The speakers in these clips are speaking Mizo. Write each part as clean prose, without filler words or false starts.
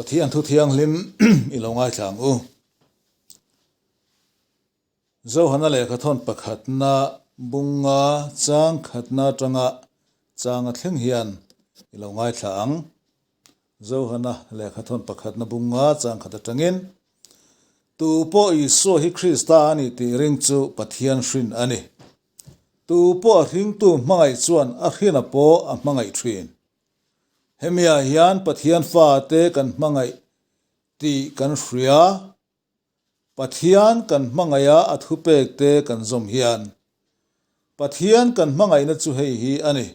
Pathian thu thianghlim i lo ngaithla ang u. Zohana lehkha thawn pakhatna bunga chang khatna atanga changa thleng hian i lo ngaithla ang. Zohana lehkha thawn pakhatna bunga chang khat atangin Tu pawh Isua hi Krista a ni tih ring chu Pathian hrin a ni. Tu pawh a hringtu hmangaih chuan a hrina pawh a hmangaih thin. Hemiah hian Pathian fate kan hmangaih tih kan hria. Pathian kan hmangaih a a thupekte kan zawm hian. Pathian kan hmangaihna chu hei hi a ni,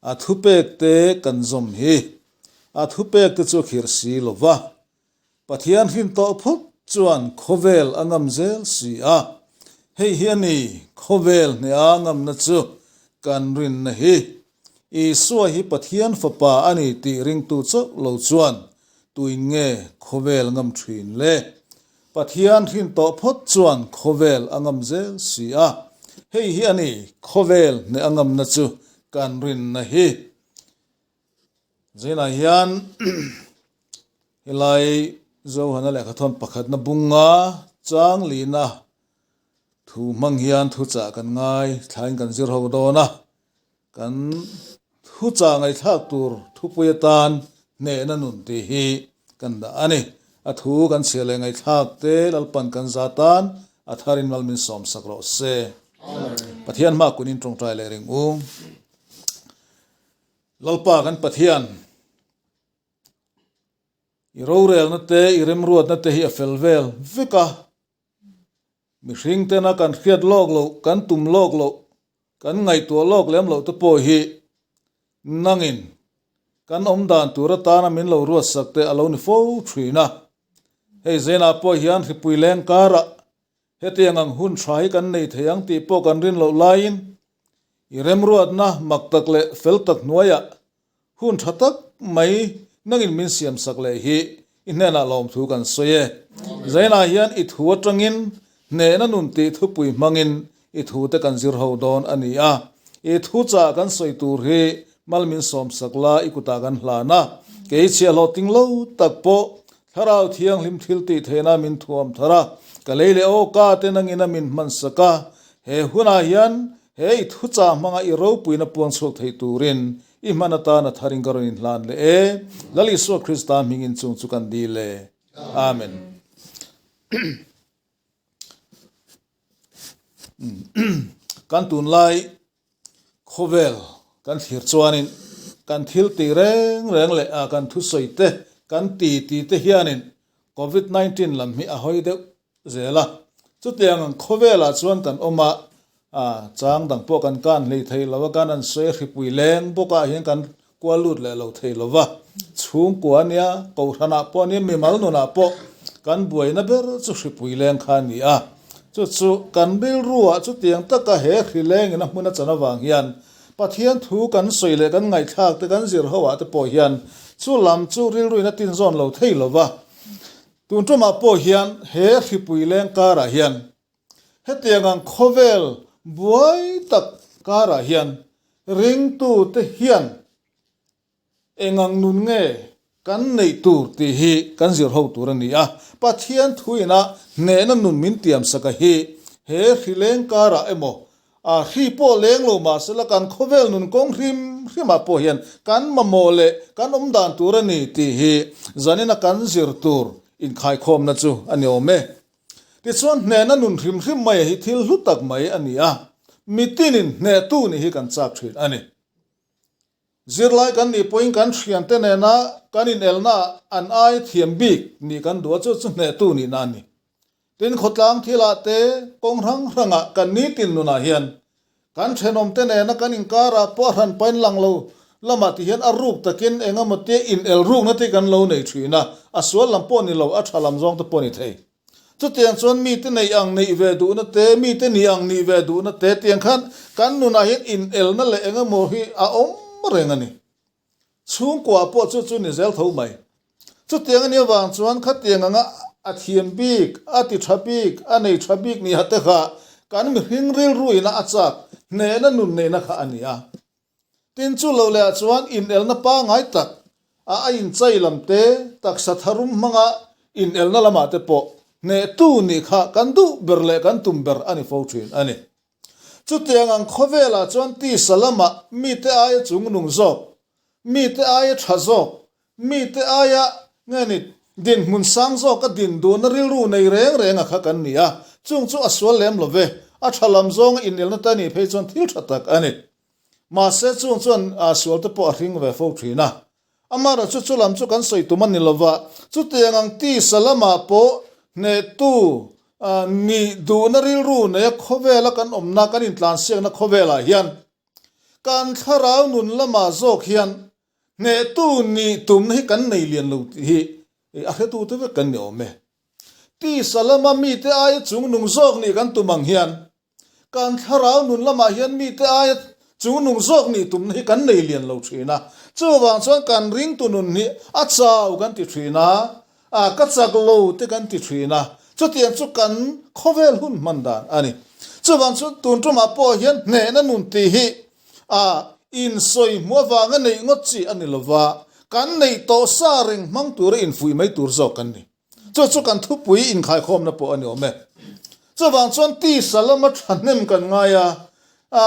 a thupekte kan zawm hi. A thupekte chu a khirh si lo va. Pathian hrin tawh phawt chuan khawvel a ngam zel si a. Hei hi a ni, khawvel hneha ngamna chu kan rinna hi. Isua hi Pathian Fapa a ni tih ringtu chauh lo chuan tuin nge khawvel ngam thin le? Pathian hrin tawh phawt chuan khawvel a ngam zel si a. Hei hi a ni, khawvel hneh a ngamna chu kan rinna hi. Zinah hian helai Zohana lehkha thawn pakhatna bunga chang lihna thu hmang hian thuchah kan ngai thlain kan zir ho dawn a, kan thuchah ngaihthlak tur thupui atan hnehna nun tih hi kan dah a ni. A thu kan chhiah leh ngaihthlak te Lalpan kan za tan a tharin mal min sawmsak rawh se. Pathian hma kunin tawngtai leh ring u. Lalpa kan Pathian, i rorelna te, i remruatna te hi a fel vel vek a. Mihring tena kan hriat lawk loh, kan tum lawk loh, kan ngaihtuah lawk lem loh te pawh hi nangin kan awm dan tur atana min lo ruatsak te a lo ni fo thin a. Hei zenah pawh hian hripui leng karah Hetiang ang hun tha hi kan nei thei ang tih pawh kan rin loh laiin i remruatna mak tak leh fel tak hnuaiah hun tha tak mai nangin min siamsak leh hi i hnenah lawmthu kan sawi e. Zainah hian i thu atangin hnehna nun tih thupui hmangin i thute kan zir ho dawn a ni a. I thuchah kan sawi tur hi mal min sawmsak la i kutah kan hlan a, kei chhiahhlawh ting lo tak pawh Thlarau Thianghlim thil tih theihna min thuam thar a, ka lei leh aw ka te nangin a min hman sak a, he hunah hian he i thuchah hmanga i ropuina puang chhuak thei turin i hman atana tharin ka rawn inhlan leh e, Lal Isua Krista hmingin chung chu kan dil e. Amen. Kan tunlai Khawvel kan thlir chuanin kan thil tih reng reng leh a kan thusawi te, kan ti ti te hianin Covid 19 lam hi a hawi deuh zel a. Chutiang ang khawvelah chuan kan awm a, a chang dang pawh kan kan hlei thei lo a, kan an sawi hripui leng bawkah hian kan kual lut leh lo thei lo va. Chhungkua nia, kohhranah pawh nia, mimal nunah pawh kan buaina ber chu hripui leng kha a ni a. Chu chu kan rilruah chutiang taka he hri lengin a hmun a chan avang hian Pathian thu kan sawi leh kan ngaihthlak te kan zir ho ah te pawh hian chu lam chu rilruin a tinzawn lo thei lo va. Tun tumah pawh hian he hripui leng karah hian hetiang ang khawvel buai tak karah hian ringtute hian Engang nun nge kan neih tur tih hi kan zir ho tur a ni a, Pathian thuina hnehna nun min tiamsaka hi he hri leng karah emaw, a hri pawh leng lo mahsela kan khawvel nun kawng hrim hrimah pawh hian kan mamawh leh kan awm dan tur a ni tih hi zanina kan zir tur inkhaikhawmna chu a ni awm e. Tichuan hnehna nun hrim hrim mai hi thil hlu tak mai a ni a, mitinin hnehtu nih hi kan chak thin a ni. Zirlai kan nih pawhin kan thiante nena kan inelnaah an ai thiam bik nih kan duh a, chu chu hnehtu nihna a ni. Tin, khawtlang thilah te, kawng hrang hrangah kan nitin nunah hian kan thenawmte nena kan inkarah pawh a hran pain lang lo lamah ti hian a ruk takin eng emaw tia inel rukna te kan lo nei thin a, a sual lam pawh ni lo, a tha lam zawng te pawh ni thei. Chutiang chuan mite neih ang neih ve duhna te, mite nih ang nih ve duhna te tiang khan kan nunah hian inelna leh eng emaw hi a awm reng a ni. Chhungkua pawh chu chu ni zel tho mai. Chutiang a nih avang chuan khatiang anga a thiam bik, a ti tha bik, a nei tha bik ni hate kha kan mihring rilruina a chak hnehna nun neihna kha a ni a. Tin chu lo lehah chuan inelna pangngai tak. a a inchai lam te, taksa tharum hmanga inelna lamah te pawh hnehtu nih kha kan duh ber leh kan tum ber a ni fo thin a ni. Chutiang ang khawvelah chuan tisa lamah mite aia chungnung zawk, mite aia tha zawk, mite aia nge ni dinhmun sang zawka din duhna rilru nei reng reng a kha kan ni a, chung chu a sual lem lo ve, a tha lam zawnga inelna te a nih phei chuan thil tha tak a ni. Mahse chung chuan sual te pawh a hring ve fo thin a. Amaherawhchu chu chu lam chu kan sawi tum a ni lova, chutiang ang tisa lamah pawh hnehtu nih duhna rilru neia khawvela kan awmna, kan intlansiakna khawvelah hian kan thlarau nun lamah zawk hian hnehtu nih tumna hi kan nei lian lo tih hi a hretute vek kan ni awm e. Tisa lama mite aia chungnung zawk nih kan tum ang hian Kan thlarau nun lamah hian mite aia chungnung zawk nih tumna hi kan nei lian lo thin a, chuvang chuan kan ringtu nun hi a chau kan ti thin a, a ka chak lo te kan ti thin a, chutiang chu kan khawvel hun hman dan a ni. Chuvang chuan tun tumah pawh hian hnehna nun tih hi a insawi hmuh avanga neih ngawt chi a ni lova, kan neih tawh sa reng hmang tura infuih mai tur zawk kan ni. Chu chu kan thupui inkhaikhawmna pawh a ni awm e. Chuvang chuan tisa lama thahnem kan ngai a, a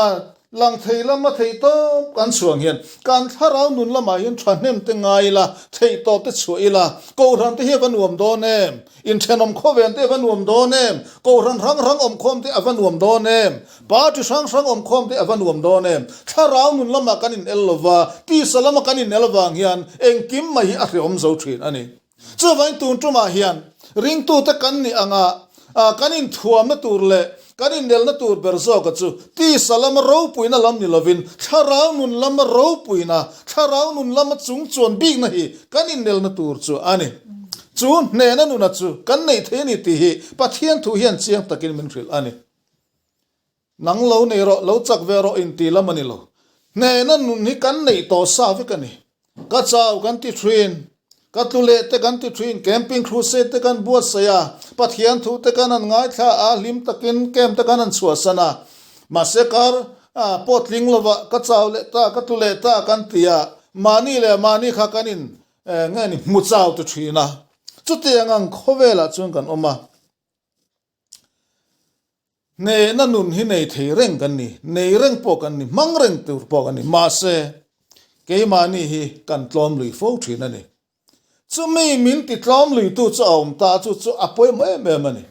lang thei lama theihtawp kan chhuang hian kan thlarau nun lamah hian thahnem te ngai ila, theihtawp te chhuah ila, Kohhran te hi a va nuam dawn em? Inthenawm khawven te a va nuam dawn em? Kohhran hrang hrang awmkhawm te a va nuam dawn em? Party hrang hrang awmkhawm te a va nuam dawn em? Thlarau nun lamah kan inel lova, tisa lama kan inel avang hian engkim mai hi a hrehawm zo thin a ni. Chuvangin tun tumah hian ringtute kan nih anga kan inthuamna tur leh kan innelna tur ber zawka chu tisa lama ropuina lam ni lovin thlarau nun lama ropuina, thlarau nun lama chungchuan bikna hi kan innelna tur chu a ni. Chu hnehna nuna chu kan neih thei a ni tih hi Pathian thu hian chiang takin min hrilh a ni. Nang lo nei rawh, lo chak ve rawh inti lam a ni lo. Hnehna nun hi kan neih tawh sa vek a ni. Ka chau kan ti thin, ka tlu leh te kan ti thin, camping crusade te kan buatsaih a, Pathian thu te kan han ngaithla a, hlim takin camp te kan han chhuahsan a. Mahse kar pawh tling lovah ka chau leh ta, ka tlu leh ta kan ti a, mahni leh mahni kha kan in nge ni hmu chau ta thin a. Chutiang ang khawvelah chuan kan awm a. Hnehna nun hi nei thei reng kan ni, nei reng pawh kan ni, hmang reng tur pawh kan ni. Mahse, keimahni hi kan tlawm lui fo thin a ni. Chumi min ti tlawm luitu chu a awm ta, chu chu a pawimawh em em a ni.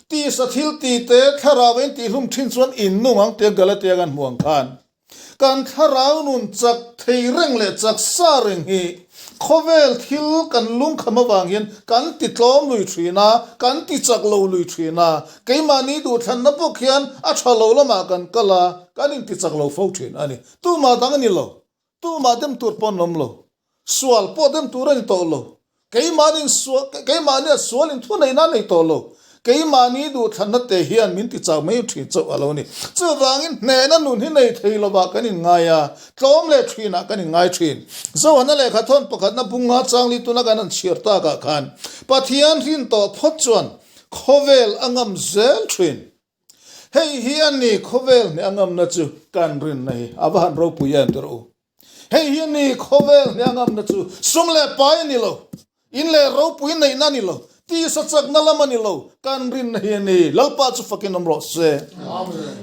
Tisa thil ti te, thlarau in tihhlum thin chuan in nung ang tia Galatia kan hmu ang khan. Kan thlarau nun chak thei reng leh chak sa reng hi khawvel thil kan lungkham avang hian kan ti tlawm lui thin a, kan ti chak lo lui thin a, keimahni duhthlanna bawk hian a tha lo lamah kan kal a, kan inti chak lo fo thin a ni. Tumah dang a ni lo. Tumah dem tur pawh an awm lo. Sual pawh dem tur a ni tawh lo. Keimahni sual, keimahni a sual in thu neihna a nei tawh lo. Keimahni duhthlanna te hian min ti chau mai thin chauh a lo ni. Chuvangin hnehna nun hi nei thei lovah kan inngai a, tlawm leh thinah kan inngai thin. Zohana lehkha thawn pakhatna bunga changli tuna kan han chhiar takah khan Pathian hrin tawh phawt chuan khawvel a ngam zel thin. Hei hi a ni khawvel hneh a ngamna chu kan rinna hi a va han ropui em tirh u. Hei hi a ni khawvel hneh a ngamna chu sum leh pai a ni lo, in leh ropui neihna a ni lo, tisa chakna lam a ni lo, kan rinna hi a ni. Lalpa chu fakin awm rawh se.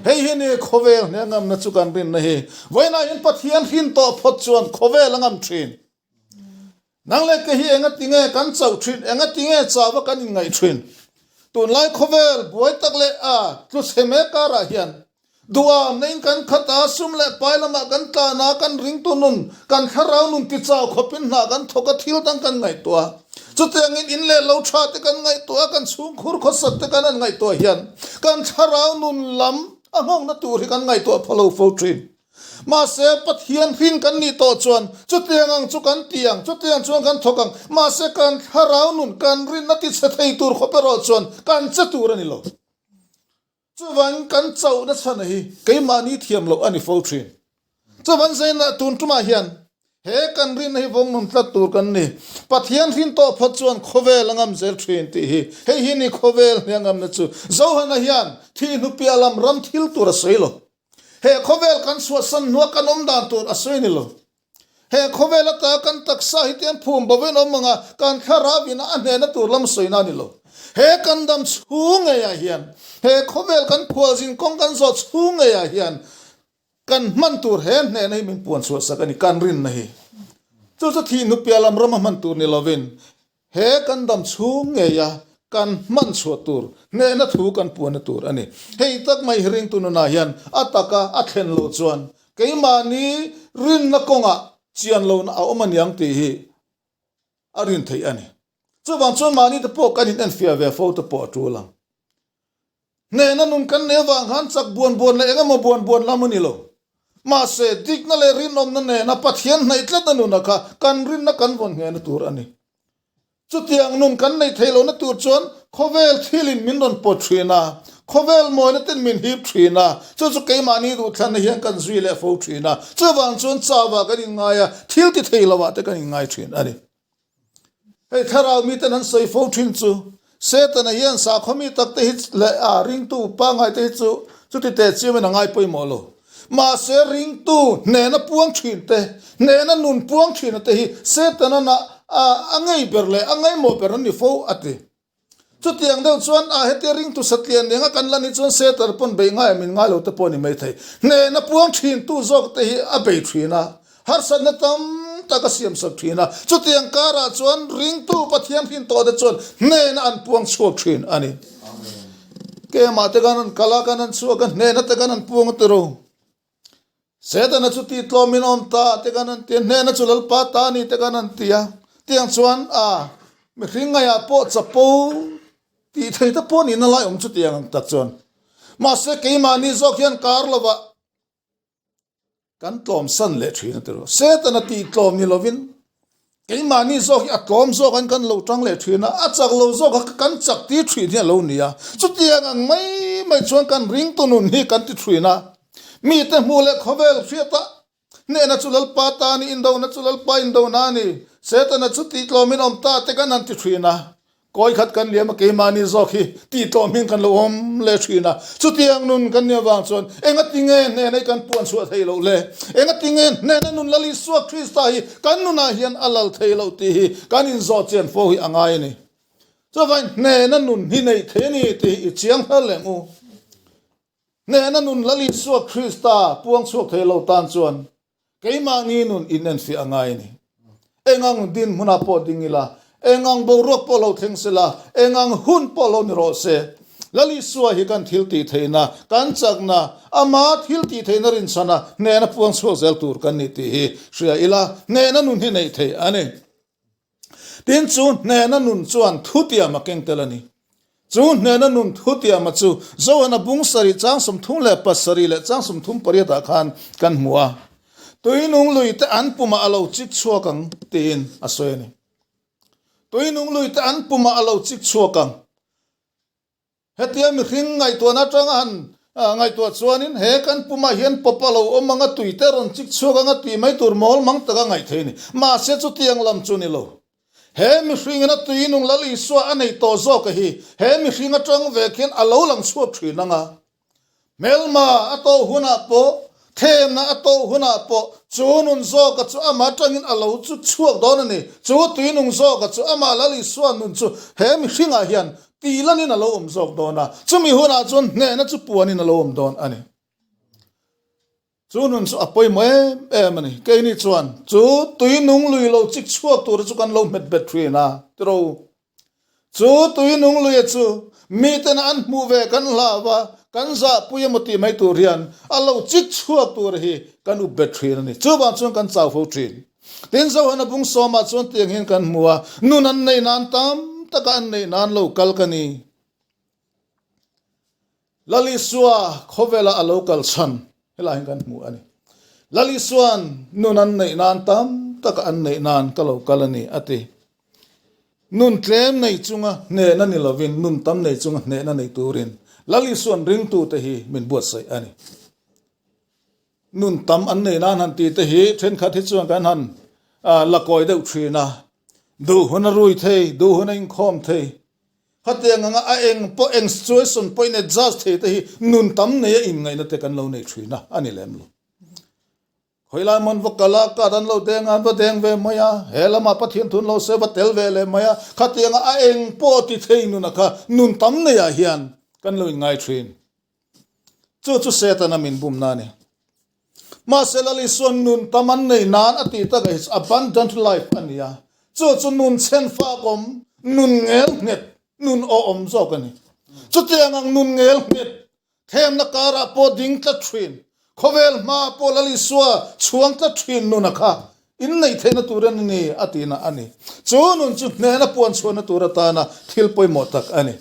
Hei hi a ni khawvel hneh a ngamna chu kan rinna hi. Vawiinah hian Pathian hrin tawh phawt chuan khawvel a ngam thin. Nang leh ke hi enga tinge kan chauh thin, enga tinge chauha kan inngaih thin? Tunlai khawvel buai tak leh a tlu chhe mek karah hian duham neiin kan khat a, sum leh pai lamah kan tlan a, kan ringtu nun, kan thlarau nun ti chau khawpin hna kan thawk a, thil dang kan ngaihtuah a. Chutiangin in leh lo tha te kan ngaihtuah a, kan chhungkhur khawsak te kan han ngaihtuah hian kan thlarau nun lam a nghawngna tur hi kan ngaihtuah pha lo fo thin. Mahse, Pathian hrin kan nih tawh chuan chutiang ang chu kan ti ang, chutiang chuan kan thawk ang. Mahse, kan thlarau nun, kan rinna ti chhe thei tur khawp erawh chuan kan che tur a ni lo. Chuvangin kan chauhna chhana hi keimahni thiam loh a ni fo thin. Chuvang zainah tun tumah hian he kan rinna hi vawng nun tlat tur kan ni. Pathian hrin tawh phawt chuan khawvel a ngam zel thin tih hi hei hi ni khawvel hnia ngamna chu. Johana hian thih hnupiah lam ram thil tur a sawi lo. He khawvel kan chhuahsan hnua kan awm dan tur a sawi ni lo. He khawvel ata kan taksa hi tian phum bovin awm ang a, kan thlarau in a hnehna tur lam sawina a ni lo. He kan dam chhung ngeiah hian, he khawvel kan khualzin kawng kan zawh chhung ngeiah hian kan hman tur he hnehna hi min puan chhuah sak a ni, kan rinna hi. Chu chu thih hnupiah lam rama hman tur ni lovin, He kan dam chhung ngeia kan hman chhuah tur hnehna thu kan puanna tur a ni. Hei tak mai hi ringtu nunah hian a taka a thlen loh chuan keimahni rinna kawngah chian lohna a awm aniang tih hi a rin theih a ni. Chuvang chuan mahni te pawh kan inenfiah ve fo te pawh a tul ang. Hnehna nun kan nei avang khan chak buan buan leh engemaw buan buan lam a ni lo. Mahse, dikna leh rinawmna nena Pathian hnaih tlatna nuna kha kan rinna kan vawn nghehna tur a ni. Chutiang nun kan neih theih lohna tur chuan khawvel thilin min rawn pawt thin a, khawvel mawina ten min hip thin a, chu chu keimahni duhthlanna hian kan zui leh fo thin a, chuvang chuan chauah kan inngai a, thil ti thei lovah te kan inngai thin a ni. Hei thlarau miten an sawi fo thin chu Setana hian sakhaw mi tak te hi leh a ringtu pangngai te hi chu chuti teh chiamin a ngai pawimawh lo. Mahse ringtu hnena puang thin te, hnena nun puang thina te hi Setana na a ngei ber leh a ngaimawh ber an ni fo a ti. Chutiang deuh chuan a hetia ringtu satlian eng a kan lan hi chuan Setana pawn bei ngai a min ngai lo te pawh a ni maithei. Hnehna puang thintu zawk te hi a bei thin a, harsatna tam tak a siamsak thin a. Chutiang karah chuan ringtu Pathian hrin tawh te chuan hnehna an puang chhuak thin a ni. Keimah te khan an kal a, kan an chhuak a, hnehna te khan an puang a tiro. Setana chu tih tlawmin awm ta te khan an ti a, hnehna chu Lalpa ta a ni te khan an ti a. Tiang chuan a mihring ngaihah pawh chapo tih thei te pawh nihna lai awm chutiang ang tak chuan. Mahse keimahni zawk hian kar lovah kan tlawmsan leh thin a ti rawh. Setana tih tlawm ni lovin Keimahni zawk hi a tlawm zawk an kan lo tang leh thin a, a chak lo zawk a kan chak tir thin hi a lo ni a. Chutiang ang mai mai chuan kan ringtu nun hi kan ti thin a. Mite hmuh leh khawvel hriata hnehna chu Lalpa ta a ni, indona chu Lalpa indona a ni, Setana chu tihtlawmin awm ta te kan han ti thin a. Kawi khat kan liam a, keimahni zawk hi tih tlawm hian kan lo awm leh thin a. Chutiang nun kan nih avang chuan engati nge hnehna hi kan puan chhuah thei loh le? Engati nge hnehna nun Lal Isua Krista hi kan nunah hian a lal thei loh tih hi kan inzawh chian fo hi a ngai a ni. Chuvangin hnehna nun hi neih thei a ni tih hi i chiang hlar leh ang u. Hnehna nun Lal Isua Krista puang chhuak thei lo tan chuan Keimahni nun inenfiah a ngai a ni. Engang dinhmunah pawh ding ila, engang boruak pawh lo thleng sela, engang hun pawh lo ni rawh se, Lal Isua hi kan thil tih theihna, kan chakna, ama thil tih theihna rinchhana hnehna puang chhuak zel tur kan ni tih hi hria ila, hnehna nun hi neih theih a ni. Tin, chu hnehna nun chuan thutiam a keng tel a ni. Chu hnehna nun thutiama chu Johana bung sarih chang 37 leh chang 38 ah khan kan hmu a, Tuinung lui te an pumah a lo chik chhuak ang tiin a sawi a ni. Tuinung lui te an pumah a lo chik chhuak ang. Hetia mihring ngaihtuahna atanga han ngaihtuah chuanin he kan pumah hian pawp a lo awm ang a, tui te rawn chik chhuak ang a tih mai tur mawl mang taka ngaih theih a ni. Mahse chutiang lam chu ni lo. He mihringin a tui nung Lal Isua a nei tawh zawk a hi he mihring atang vek hian a lo lang chhuak thin ang a. Hmelma a tawh hunah pawh, themna a tawh hunah pawh chu nun zawka chu amah atangin a lo chu chhuak dawn a ni. Chu tuinung zawka chu amah Lal Isua nun chu he mihringah hian tihlanin a lo awm zawk dawn a, chumi hunah chuan hnehna chu puanin a lo awm dawn a ni. Chu nun chu a pawimawh em em a ni. Keini chuan chu tui nung lui lo chik chhuak tura chu kan lo hmet bet thin a, tiro. Chu tui nung luia chu miten an hmuh ve kan hlau a, kan zahpui emaw tih mai tur hian a lo chik chhuak tura hi kan up bet thin a ni. Chuvang chuan kan chau fo thin. Tin Johana bung sawmah chuan tiang hian kan hmu a, nun an neih nan tam taka an neih nan lo kal ka ni. Lal Isua khawvela a lo kal chhan helai hian kan hmu a ni. Lal Isua'n nun an neih nan tam taka an neih nan ka lo kal a ni a ti. Nun tlem nei chunga hnehna ni lovin nun tam nei chunga hnehna nei turin Lal Isua'n ringtute hi min buatsaih a ni. Nun tam an nei nan han tih te hi thenkhat hi chuan kan han la kawi deuh thin a, duh hun a rui thei, duh hun a inkhawm thei. Khatiang anga a eng pawh eng situation pawh in adjust thei te hi nun tam nei a inngaihna te kan lo nei thin a, a ni lem lo. Hawi lai mawn va kal a, card an lo deng a, an va deng ve mai a, he lamah Pathian thun lo se va tel ve leh mai a, khatianga a eng pawh ti thei nuna kha nun tam neiah hian kan lo inngai thin. Chu chu Setana min bumna a ni. Mahse Lal Isuan nun tam an nei nan a tih takah hi chu abundant life a ni a, chu chu nun chhen fak awm, nun ngel nghet, nun awh awm zawk a ni. Chutiang ang nun ngel nghet, themna karah pawh ding tlat thin, khawvel hmaah pawh Lal Isua chhuang tlat thin nuna kha inneih theihna tur a ni a tihna a ni. Chu nun chu hnehna puan chhuahna tur atana thil pawimawh tak a ni.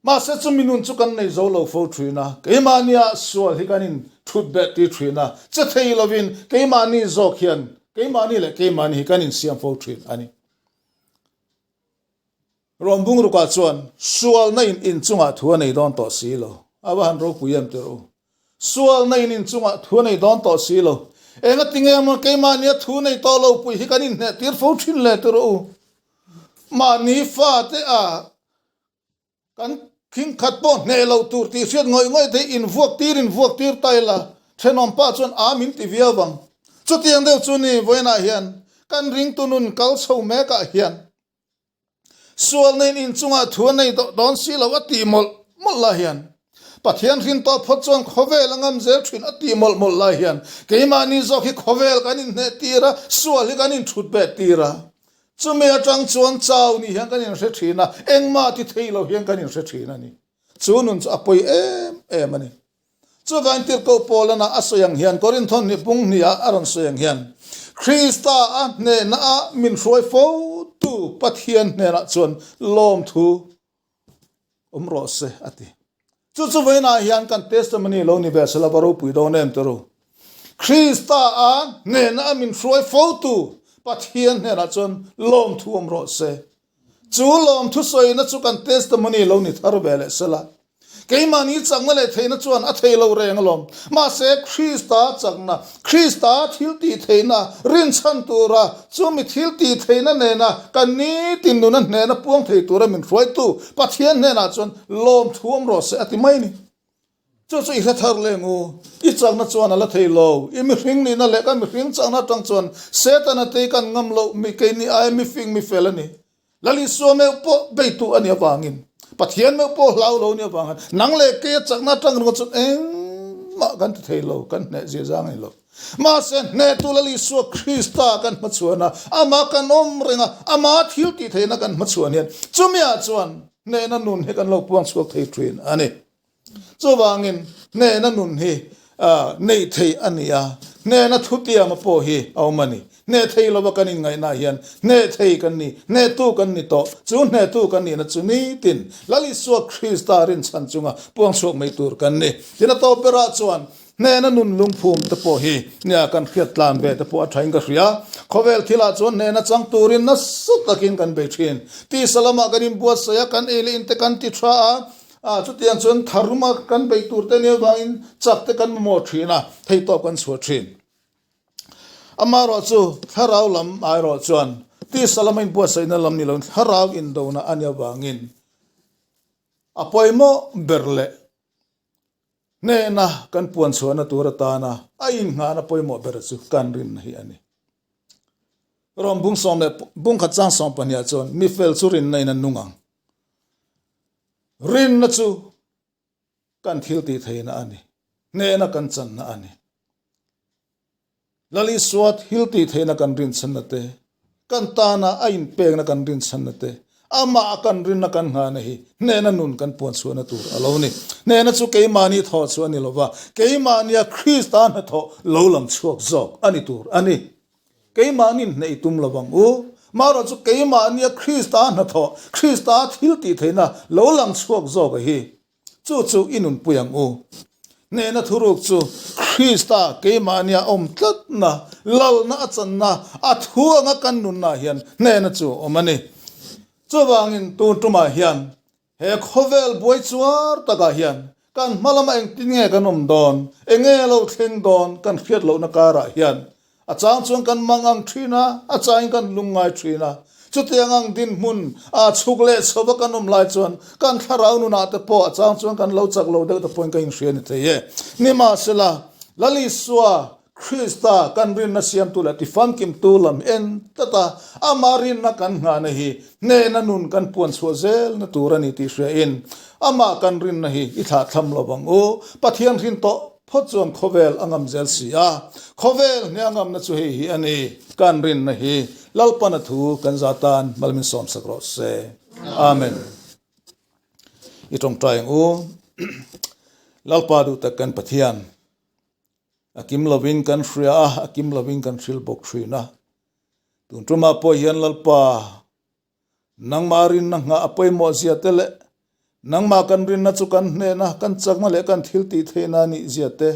Mahse chumi nun chu kan nei zo lo fo thin a, keimahnia sual hi kan in thut beh tir thin a, che thei lovin keimahni zawk hian keimahni leh keimahni hi kan insiam fo thin a ni. Rawng bungrukah chuan sualna in inchungah thu a nei dawn tawh si lo. A va han ropui em tirh u. Sualna in inchungah thu a nei dawn tawh si lo. Engatinge maw keimahnia thu nei tawh lo pui hi kan inhneh tir fo thin le tirh u. Mahni fate a Kan khingkhat pawh hneh lo tur tih hriat ngawih ngawih te in vuak tir in vuak tir ta ila, thenawm pa chuan a min ti viau vang. Chutiang deuh chu ni vawiinah hian kan ringtu nun kal chho mekah hian sualna in inchungah thu a nei dawn si lo a tih mawlh mawlh lai hian Pathian hrin tawh phawt chuan khawvel a ngam zel thin a tih mawlh mawlh lai hian keimahni zawk hi khawvel kan inhneh tir a, sual hi kan inthut beh tir a. Chumi atang chuan chau ni hian kan inhre thin a, engmah ti thei lo hian kan inhre thin a ni. Chu nun chu a pawi em em a ni. Chuvangin Tirhkoh Paulana a sawi ang hian, Korinthon hnih pung hniha a rawn sawi ang hian, Krista a hnehna a min hruai fo tu Pathian hnenah chuan lawmthu awm rawh se a ti. Chu chu vawiinah hian kan testimony lo ni ve se la va ropui dawn em tiro. Krista a hnena a min hruai fotu Pathian hnenah chuan lawmthu awm rawh se. Chu lawmthu sawina chu kan testimony lo ni thar ve leh se la. Keimahni chakna leh theihna chuan a thei lo reng alawm. Mahse, Krista chakna, Krista thiltih theihna rinchhan tura chumi thiltih theihna nena kan nitin nuna hnehna puang thei tura min hruaitu Pathian hnenah chuan lawmthu awm rawh se a ti mai a ni. Chu chu i hre thar leng u. I chakna chuan a la thei lo. I mihring nihna leh kan mihring chakna atang chuan Setana te hi kan ngam loh mi keini aia mifing mifel a ni. Lal Isua meuh pawh beitu a nih avangin, Pathian meuh pawh hlau lo a nih avangin, nang leh keia chakna atang ringawt chuan engmah kan ti thei lo, kan hneh zia zang a ni lo. Mahse, hnehtu Lal Isua Krista kan hmachhuan a, amah kan awm reng a, ama thil tih theihna kan hmachhuan hian chumiah chuan hnehna nun hi kan lo puang chhuak thei thin a ni. Chuvangin hnehna nun hi neih theih a ni a, hnehna thutiama pawh hi a awm a ni. Hneh thei lova kan inngaihnaah hian hneh thei kan ni, hnehtu kan ni tawh. Chu hnehtu kan nihna chu nitin Lal Isua Krista rinchhan chunga puang chhuak mai tur kan ni. Tin a tawp berah chuan hnehna nun lungphum te pawh hi nia kan hriat tlan ve te pawh a thain ka hria. Khawvel thilah chuan hnehna chang turin nasa takin kan bei thin. Tisa lamah kan inbuatsaih a, kan ei leh inte kan ti tha a, A, chutiang chuan tharuma kan beih tur te nia vangin chak te kan mamawh thin a, theihtawp kan chhuah thin. Amaherawh chu thlarau lam airawh chuan tisa lama inbuatsaihna lam ni loin thlarau indona a nia vangin a pawimawh ber leh hnehna kan puan chhuahna tur atana a innghahna pawimawh ber chu kan rinna hi a ni. Rom bung sawm leh bungkhat chang sawm pahniha chuan mi fel chu rinna in a nung ang. Rinna chu kan thil tih theihna a ni, hnehna kan channa a ni. Lal Isua thil tih theihna kan rinchhanna te, kan tana a inpekna kan rinchhanna te, amah a kan rinna kan nghahna hi hnehna nun kan puan chhuahna tur a lo ni. Hnehna chu keimahni thawh chu a ni lova, keimahnia Krista hnathawh lo lang chhuak zawk a ni tur a ni. Keimahni hneih tum lo vang u. Marawh chu keimahnia Krista hnathawh, Krista thil tih theihna lo lang chhuak zawk a hi. Chu chu i nunpui ang u. Hnehna thuruk chu Krista keimahnia awm tlatna, lalna a channa, a thu anga kan nunnaah hian hnehna chu a awm a ni. Chuvangin tun tumah hian He khawvel buai chuar takah hian kan hma lama engtin nge kan awm dawn, enge lo thleng dawn kan hriat lohna karah hian a chang chuan kan mang ang thin a, a changin kan lungngai thin a. Chutiang ang dinhmun a chhuk leh chhova kan awm lai chuan kan thlarau nunah te pawh a chang chuan kan lo chak lo deuh te pawhin ka inhria ni thei e. Nimahsela, Lal Isua. Krista kan rinna siamtu leh tifamkimtu lam en tlat a, amah rinna kan nghahna hi hnehna nun kan puan chhuah zelna tur a ni tih hriain amah kan rinna hi i thlahthlam lo vang u. Pathian hrin tawh phawt chuan khawvel a ngam zel si a, khawvel hne a ngamna chu hei hi a ni, kan rinna hi Lalpana thu kan za tan mal min sawmsak rawh se. Amen. I tawngtai ang u. Lalpa duh tak kan Pathian. A kim lovin kan hria a, a kim lovin kan hril bawk thin a. Tun tumah pawh hian Lalpa, nangmah rinna nghah a pawimawh zia te leh nangmah kan rinna chu kan hnena kan chakna leh kan thil tih theihna a nih zia te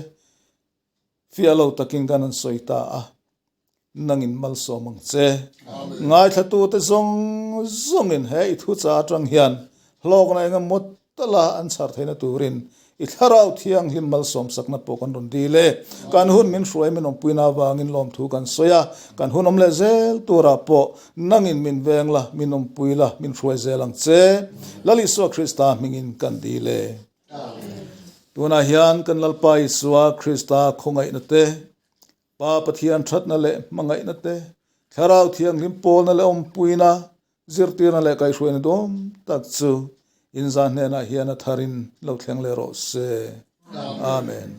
fiah lo takin kan han sawi ta a. Nangin malsawm ang che. Ngaithlatute zawng zawngin he i thucha atang hian hlawkna eng emaw tala an chhar theihna turin i thlarau thianghlim malsawm sakna pawh kan rawn dil e. Kan hun min hruai min awmpuina avangin lawmthu kan sawi a, kan hun awm leh zel turah pawh nangin min veng la, min awmpui la, min hruai zel ang che. Lal Isua Krista hmingin kan dil e. Tunah hian kan Lalpa Isua Krista khawngaihna te, Pa Pathian thatna leh hmangaihna te, Thlarau Thianghlim pawlna leh awmpuina, zirtirna leh kaihhruaina duam tak chu inzah hnenah hian a tharin lo thleng leh rawh se. Amen.